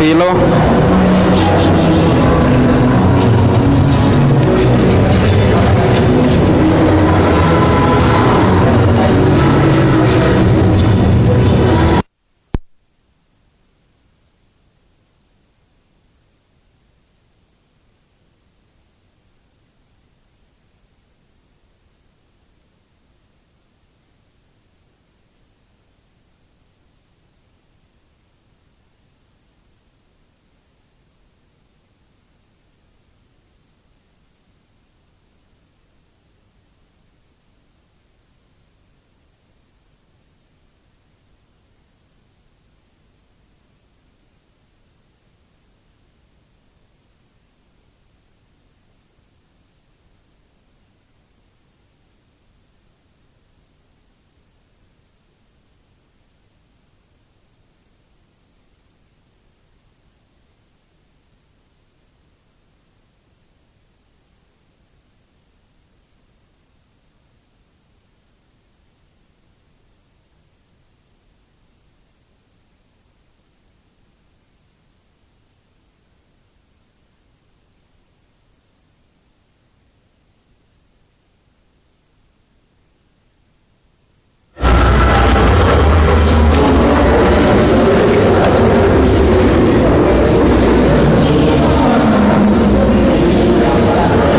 Filo.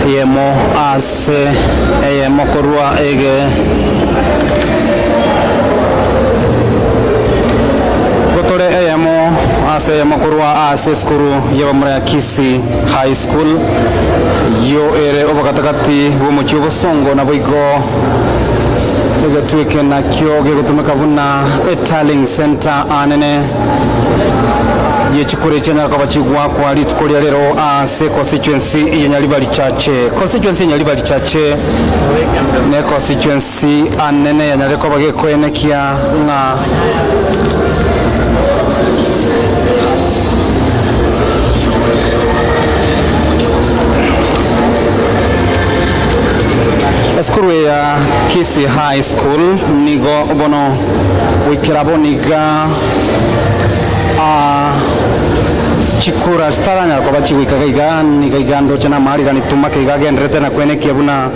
Eyemo ase eyemo korwa ege. Gotore eyemo ase eyemo korwa ase esukuru y'abamura ya Kisii High School, eyio ere obogatagati bw'omochie o Bosongo naboigo egetwe eke nakio gegotumeka buna etallying centre anene ye chikura echianyara koba chigwakwa rituko ria rero ase constituency ya Nyaribari Chache. Constituency ya Nyaribari Chache ne constituency anene yanyarire koba gekoenekia ng'a Esukuru eye ya Kisii High School nigo bono goikera bono iga chikura chitaranyara koba chigoika iga iga, nigo iga ndoche namarirani tumake iga agenderete na kwenekia buna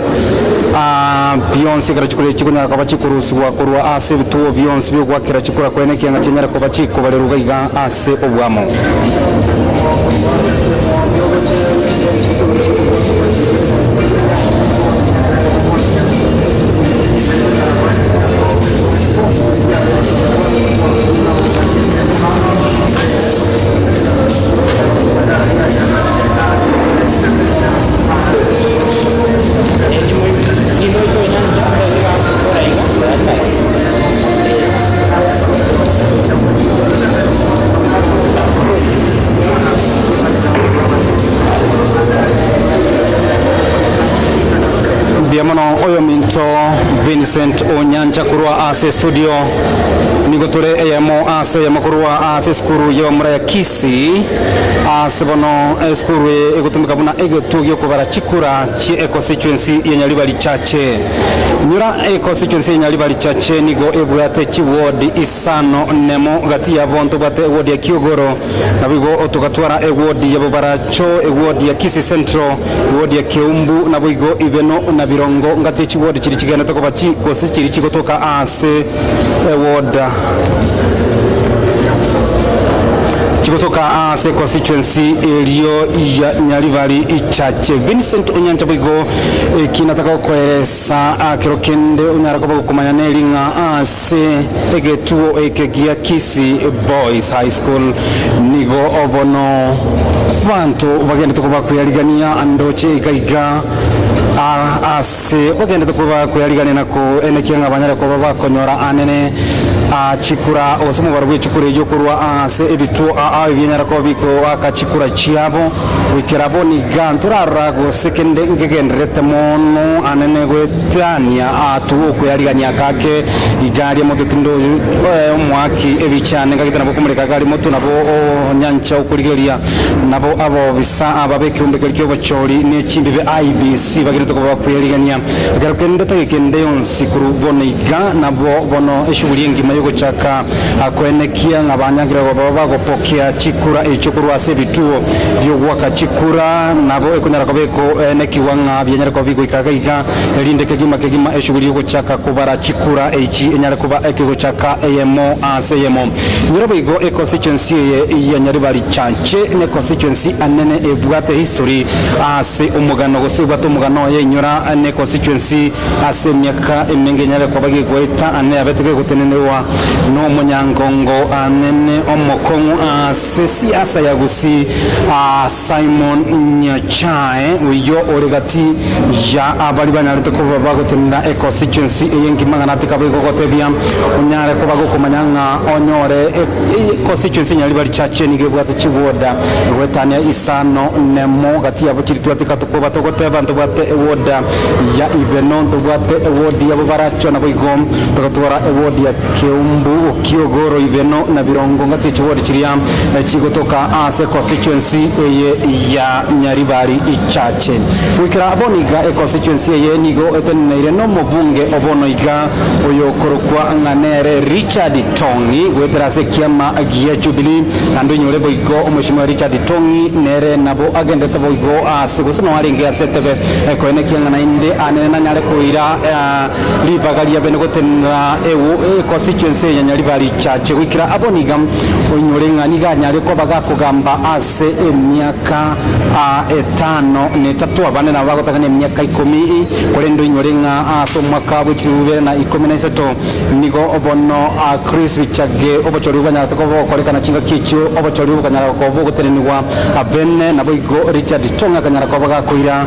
bionsi ekero chikura echi chikonyara koba chikorusigwa korwa ase ebituo bionsi bi'ogoakera chikura kwenekia ng'a chinyare koba chikobarerwa iga iga ase oboamo. Mbuya mono oyominto Vincent Onyancha korwa ase studio. Nigo tore eyemo ase eyemo korwa ase esukuru y'abamura ya Kisii. Ase bono esukuru eye egotumeka buna egetuo gi'okobara chikura chie econstituency ya Nyaribari Chache. Nyora econstituency ya Nyaribari Chache nigo ebwate chiward isano nemo gati yabo ntobwate eward ya Kiogoro naboigo togatwara eward ya Bobaracho, eward ya Kisii Central, eward ya Keumbu naboigo Ibeno na Birongo ngati chiward chiri chigenete koba chi gose chiri chigotoka ase eward Chigotoka ase constituency erio ya Nyaribari Chache. Vincent Onyancha boigo eki nataka gokoeresa kero kende onyare koba gokomanya neri ng'a ase egetuo eke gia Kisii Boys High School nigo bono banto bagendete koba kweyarigania ndoche iga iga ase bagendete koba kweyarigania na koenekia ng'a banyare koba bakonyora anene chikura gose omobaro bwe chikura eyio korwa ase ebituo aa ebianyara koba bikoaka chikura chiabo goikera bono iga ntorarora gose kende nkegendererete mono anene goetania atu okweyarigania gake iga aria moto tinde omoaki ebichane ngagete nabo okomoreka iga aria moto nabo onyancha okorigereria nabo abobisa aba b'ekeombe keria ki'obochori ne chimbibe IEBC bagenderete koba bakweyarigania ekero kende tageka ende yonsi korwa bono iga nabo bono eshughuli engima. yogochaka koenekia ng'a banyagire koba bagopokea chikura echio korwa ase ebituo bi'ogoaka chikura, nabo ekonyara koba ekoenekigwa ng'a bianyare koba bigoika iga iga, erinde kegima kegima eshughuli y'ogochaka kobara chikura echi enyare koba ekegochaka eyemo ase eyemo. Inyora boigo econstituency eye ya Nyaribari Chache ne constituency anene ebwate history ase omogano gose ebwate omogano oye inyora ne constituency ase emiaka emenge enyare koba gegoeta ane yabete gegotenenerwa nomonyangongo anene omokong'u ase siasa ya Gusii Simon Nyachae oyio ore gati ya abaria banyarete koba bagotenena econstituency eye engima ng'a natikabe boigo gotebia onyare koba gokomanya ng'a onyore econstituency ya Nyaribari Chache nigo ebwate chiwoda goetania isano nemo gati yabo chiri twateka tokoba togoteba ntobwate ewoda ya Ibeno ntobwate ewodi yabo baracho naboigo togatwara ewodi ya Keumbu, Kiogoro, Ibeno na Birongo ngati echiwodi chiria chigotoka ase econstituency eye ya Nyaribari Chache. Goikera bono iga econstituency eye nigo eteneneire nomobunge o bono iga oyokorokwa ng'a nere Richard Tong'i goetera ase ekiama gia Jubilee naende onyore boigo omweshimiwa Richard Tong'i nere nabo agendete boigo ase gose noo arenge ase etebe koenekia ng'a naende ane nanyare koira ribaga riabe nigotenena econstituency eye ya Nyaribari Chache goikera abwo niga oinyore ng'a nigo anyare koba gakogamba ase emiaka etano na etato abande nabo bagotaka emiaka ikomi korende oinyore ng'a ase omwaka bwe chilifu ibere na ikomi na isato nigo bono Chris Bichage obochori bwanyarete koba bogokorekana chingaki echio obochori bokanyara koba bogotenenigwa Abene naboigo Richard Tong akanyara koba gakoira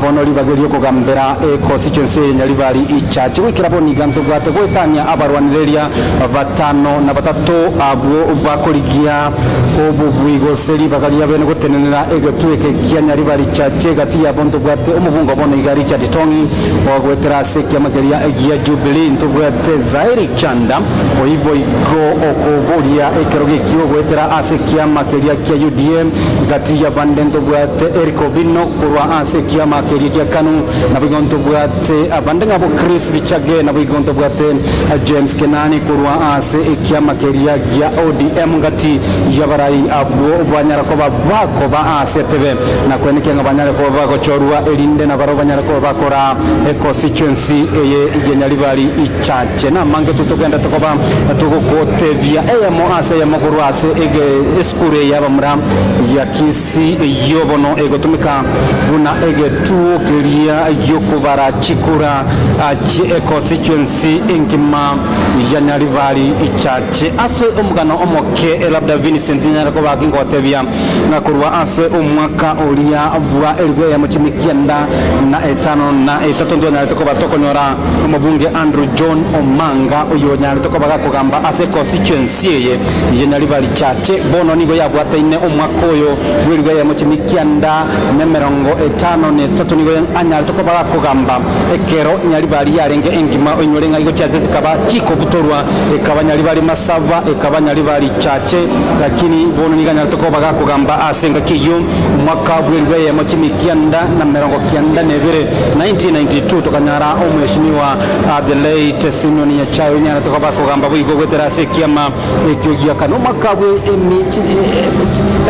bono ribaga ri'okogambera econstituency eye Nyaribari Chache goikera bono iga ntobwate goetania abarwanireria batano na batato abwo bakorigia obobui gose ribaga riabene gotenenera egetuo eke kia Nyaribari Chache gati yabo ntobwate omobungo bono iga Richard Tong'i ogoetera ase ekiama keria gia Jubilee ntobwate Zairi Chanda oiboigo okoboria ekerogo ekio goetera ase ekiama keria kia UDA, gati y'abande ntobwate Eric Obino korwa ase ekiama keria gia Kanu, naboigo ntobwate abande ng'abo Chris Bichage, naboigo ntobwate James Kenani korwa ase ekiama keria gia ODM gati y'abarai abwo banyara koba bakoba ase etebe na koenekia ng'a banyare koba bagochorwa erinde nabarabwo banyare koba bakora econstituency eye ya Nyaribari Chache. Namange totogende tokoba togokotebia eyemo ase eyemo korwa ase esukuru eye y'abamura ya Kisii eyio bono egotumeka buna egetuo keria gi'okobara chikura chi'econstituency engima ya Nyaribari Chache. Ase omogano omoke labda Vincent ninyare koba gingotebia ng'a korwa ase omwaka oria bwa elifu eyemo chimi kianda na etano na etato ntwanyarete koba tokonyora Omobunge Andrew John Omanga oyonyarete koba gakogamba ase econstituency eye ya Nyaribari Chache bono nigo yabwataine omwaka oyo bw'elifu eyemo chimi kianda na emerongo etano na etato nigo anyarete koba gakogamba ekero Nyaribari yarenge engima oinyore ng'a igo chiacha chikaba chikobutorwa ekaba Nyaribari Masaba ekaba Nyaribari Chache lakini bono nigo anyarete koba gakogamba ase engaki eyio omwaka bw'elifu eyemo chimi kianda na merongo kianda na ebere 1992 tokanyara omweshimiwa the late Simeon Nyachae onyarete koba kogamba boigo goetera ase ekiama ekio giakane omwaka bwe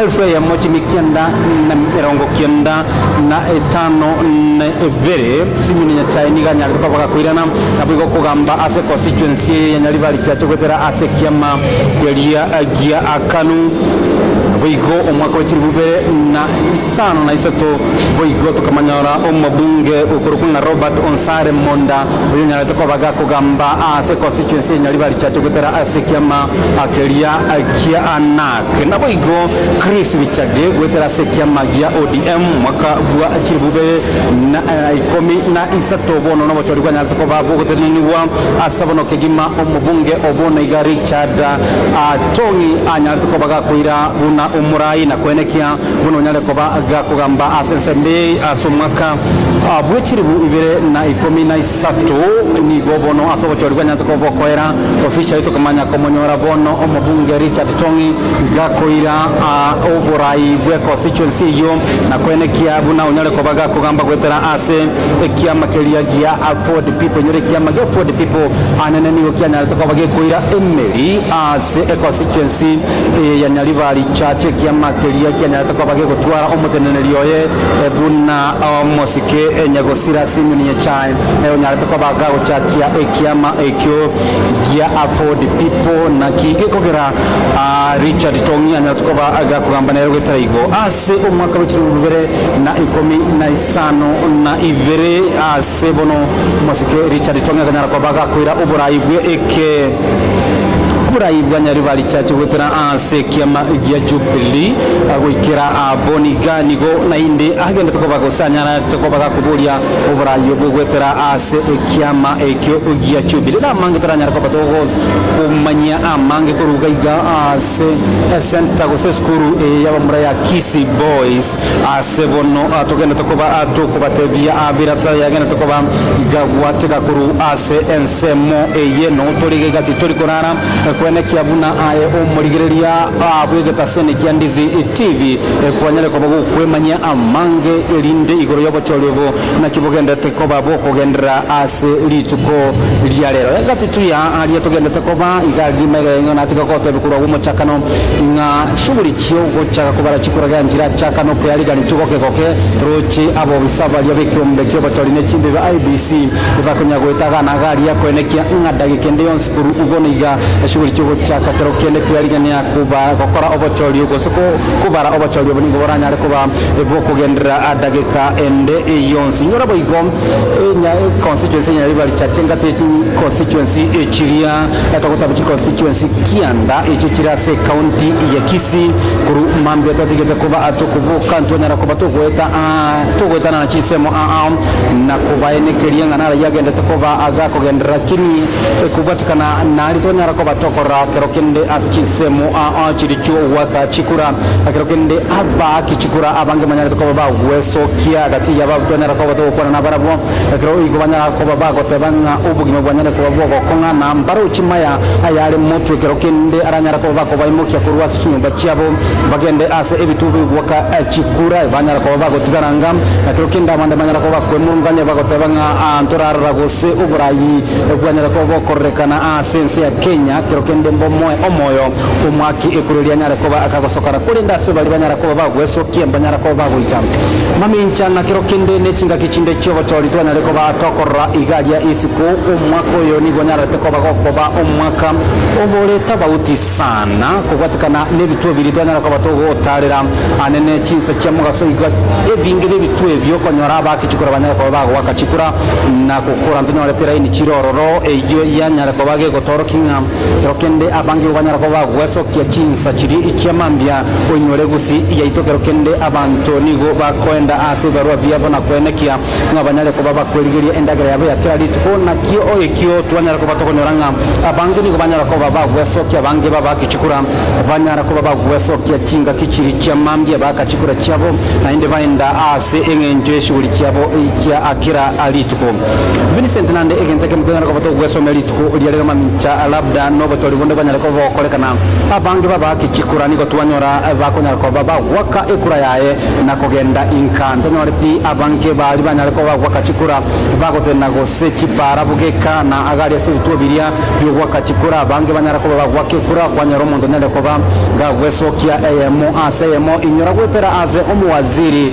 elfu eyemo chimi kianda na emerongo kianda na etano na ebere Simeon Nyachae nigo anyarete koba gakoirana naboigo kogamba ase constituency eye ya Nyaribari Chache goetera ase ekiama keria gia Kanu boigo omwaka wa chilifu ibere na isano na isato Boigo tokamanyora omobunge okorokwa ng'a Robert Onsare Monda, oyonyarete koba gakogamba ase constituency ya Nyaribari Chache goetera ase ekiama keria kia NARC. Naboigo Chris Bichage goetera ase ekiama gia ODM mwaka bwa chilifu ibere na ikomi na isato bono nobochori bwanyarete koba bogotenenigwa ase bono kegima omobunge o bono iga Richard Tong'i anyarete koba gakoira buna. omorai na koenekia buna onyare koba gakogamba ase ensemo eye ase omwaka bwe chilifu ibere na ikomi na isato. Nigo bono ase obochori bwanyarete koba bokoera officially tokamanya komonyora bono omobunge Richard Tong'i gakoira oborai bwe constituency eyio na koenekia buna onyare koba gakogamba goetera ase ekiama keria gia Ford People. Inyora ekiama gia Ford People anene nigo kianyarete koba gekoira emeri ase econstituency eye ya Nyaribari Church ekiama keria kianyarete koba gegotwara omoteneneri oye buna omosike Nyagosira Simeon Nyachae onyarete koba gagochakia ekiama ekio gia Ford People. Naki gekogera Richard Tong'i anyarete koba gakogamba nere goetera igo ase omwaka bwe chilifu bibere na ikomi na isano na ibere ase bono omosike Richard Tong'i akanyara koba gakoira oborai bwe eke Oborai bwa Nyaribari Church goetera ase ekiama gia Jubilee goikera Boniga nigo naende agendete koba gose anyarete koba gakoboria oborai obwo goetera ase ekiama ekio gia Jubilee. Namange toranyare koba togokomanyia amange korwa iga iga ase esenta gose esukuru eye y'abamura ya Kisii Boys ase bono togendete koba tokobatebia abirata yagendete koba gagwateka korwa ase ensemo eye notore iga iga titori korara Kwenekia buna aye omorigereria bw'egetaseni kia Ndizi TV kwanyare koba gokwemanyia amange erinde igoro y'obochori obo naki bogendete koba bokogenderera ase rituko ria rero. Egati tuya aria togendete koba iga rigima iga yaing'o natiga gotebia korwa bw'omochakano ng'a shughuli chiogochaka kobara chikuraga nchirachakano kearigani chigoke goke toroche abobisa baria b'ekeombe ki'obochori ne chimbibe IEBC bakonya goeta agana iga aria koenekia ng'a dageka ende yonsi Korwa bono iga eshughuli chi'ogochaka kero kende kwerigania koba gokora obochori gose kobara obochori obo nigo boranyare koba bokogenderera dageka ende yonsi. Inyora boigo constituency ya Nyaribari Chache ngati constituency chiria togotaba chiconstituency kianda echio chire ase ecounty ya Kisii korwa mambia twatigete koba tokoboka ntwanyara koba togoeta togoetanana chinsemo ao na kobaenekeria ng'a naraia agendete koba agakogenderera kini Ekobwatikana naria twanyara koba tokorora kero kende ase chinsemo aa chiria chi'ogoaka chikura, ekero kende abaaki chikura abange banyarete koba bagwesokia gati yabo abwo twanyara koba togokwana nabarabwo, ekero igo banyara koba bagoteba ng'a obogima bwanyare koba bw'ogokong'a na mbarochi maya ayare motwe ekero kende aranyare koba bakobaimokia korwa ase chinyomba chiabo bagende ase ebituo bi'ogoaka chikura banyara koba bagotigara anga, ekero kende abande banyara koba bakwemurungania bagoteba ng'a ntorarora gose oborayi Bwanyare koba bokororekana ase ense ya Kenya, kero kende mbomoe omoyo omwaki ekure rianyare koba akagosokana, korende ase baria banyara koba bagwesokia mbanyara koba bagoika mamincha, na kero kende ne chingaki chinde chiobochori twanyare koba tokorora iga aria isiko. Omwaka oyo nigo onyarete koba gokoba omwaka obore tabauti sana kobwatekana nebituo biria twanyara koba togotarera anene chinsa chia mogaso iga ebinge biebituo ebio konyora abaki chikura banyare koba bagoaka chikura na gokora ntonyorete eraini chire ororo eyio yanyare koba gegotorokia ng'a kero kende abange igo banyara koba bagwesokia chinsa chiria chia mambia oinyore gusii yaito kero kende abanto nigo bakoenda ase ebibarua biabo na koenekia ng'a banyare koba bakwerigeria endagera yabo ya kera rituko. Nakio ekio twanyara koba tokonyora ng'a abange nigo banyara koba bagwesokia abange babaki chikura banyara koba bagwesokia chingaki chiria chia mambia baaka chikura chiabo naende baenda ase eng'encho y'eshughuli chiabo chia kera rituko. Vincent naende egento ekemo tonyare koba togwesomia rituko riria rero mamincha labda nobochori bonde bwanyare koba bogokorekana abange babaake chikura nigo twanyora bakonyara koba bagwaka ekura yaye na kogenda inka ntonyoreti abange baria banyare koba bagwaka chikura bagotena gose chipara bogeka na agari ase ebituo biria bi'ogoaka chikura abange banyare koba bagwaka ekura kwanyora omonto onyare koba gagwesokia eyemo ase eyemo inyora goetera ase omowaziri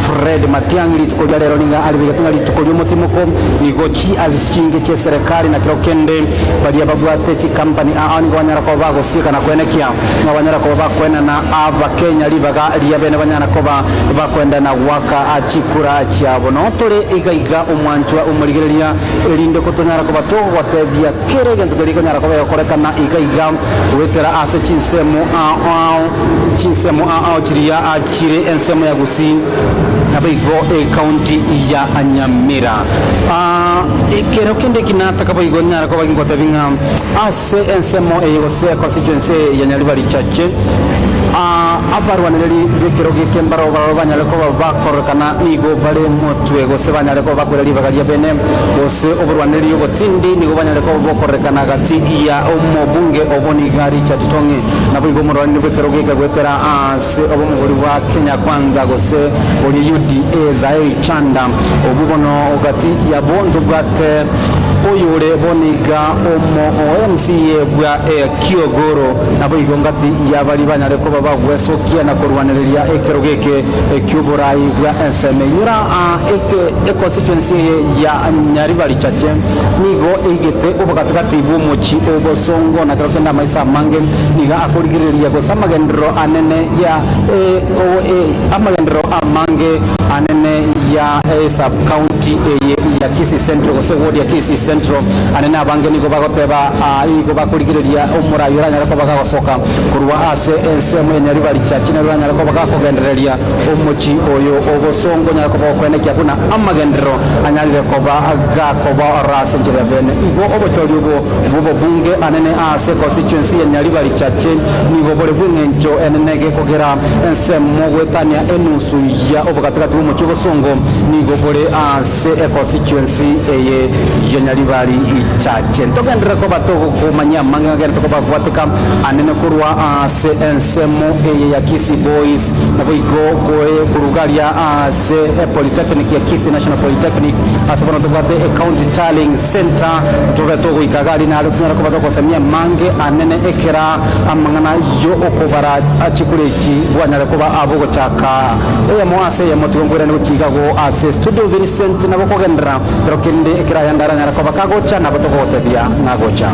Fred Matiang'i rituko ria rero nigo aribegete ng'a rituko ri'omotimoko nigo chiafisi chinge chi'eserekari na kero kende baria babwate chikampani ao nigo banyara koba bagosieka na koenekia ng'a banyara koba bakoenana Abakenya ribaga ria bene banyara koba bakoenda na goaka chikura chiabo. Noo tore iga iga omwanchwa omorigereria erinde kotonyara koba togotebia kera egento keria konyara koba gegokorekana iga iga goetera ase chinsemo ao ao chinsemo ao ao chiria chire ensemo ya Gusii naboigo ecounty ya Nyamira. Ekero kende eki nataka boigo nyare koba gingotebia ng'a ase ensemo eye gose constituency eye ya Nyaribari Chache. Abarwanereri b'ekerogo eke mbarabwo barabwo banyare koba bakororekana nigo bare motwe, gose banyare koba bakoira ribaga ria bene, gose oborwanereri obotindi nigo banyare koba bokororekana gati ya omobunge obo niga Richard Tong'i. Naboigo omorwanereri bw'ekerogo eke goetera ase obomobori bwa Kenya Kwanza gose oria UDA Zahery Chanda. Obwo bono gati yabo ntobwate oyore bono iga omo o MCA bwa Kiogoro. Naboigo ngati y'abaria banyare koba bagwesokia na korwanereria ekerogo eke ki'oborai bwa ensemo. Inyora econstituency eye ya Nyaribari Chache nigo eigete obogatigati bw'omochie o Bosongo, na kero kende amaiso amange nigo akorigereria gose amagenderero anene ya amagenderero amange anene ya esub county eye ya Kisii Central gose ward ya Kisii Central. Anene abange nigo bagoteba igo bakorigereria omorai oranyare koba gagosoka korwa ase ensemo ya Nyaribari Church nere oranyare koba gakogendereria omochie oyo o Bosongo onyare koba gokoenekia buna amagenderero anyarire koba gakoba ororo ase enchera ya bene. Igo obochori obo bw'obobunge anene ase constituency ya Nyaribari Church nigo bore bw'eng'encho enene gekogera ensemo goetania enusu ya obogatigati bw'omochie o Bosongo nigo bore ase econstituency eye ya Nyaribari Church. Ntogenderere koba togokomanyia amang'ana agende tokobabwateka anene korwa ase ensemo eye ya Kisii Boys naboigo koruga aria ase Polytechnic ya Kisii National Polytechnic ase bono tobwate Ecounty Tallying Centre ntobe togoika iga aria nario tonyare koba togosemia amange anene ekera amang'ana yo okobara chikura echi bwanyare koba abogochaka eyemo ase eyemo tigo nkoirane gochia igago ase studio Vincent nabo kogenderera kero kende ekero ayande aranyare koba kagocha nabo togogotebia ng'a gocha.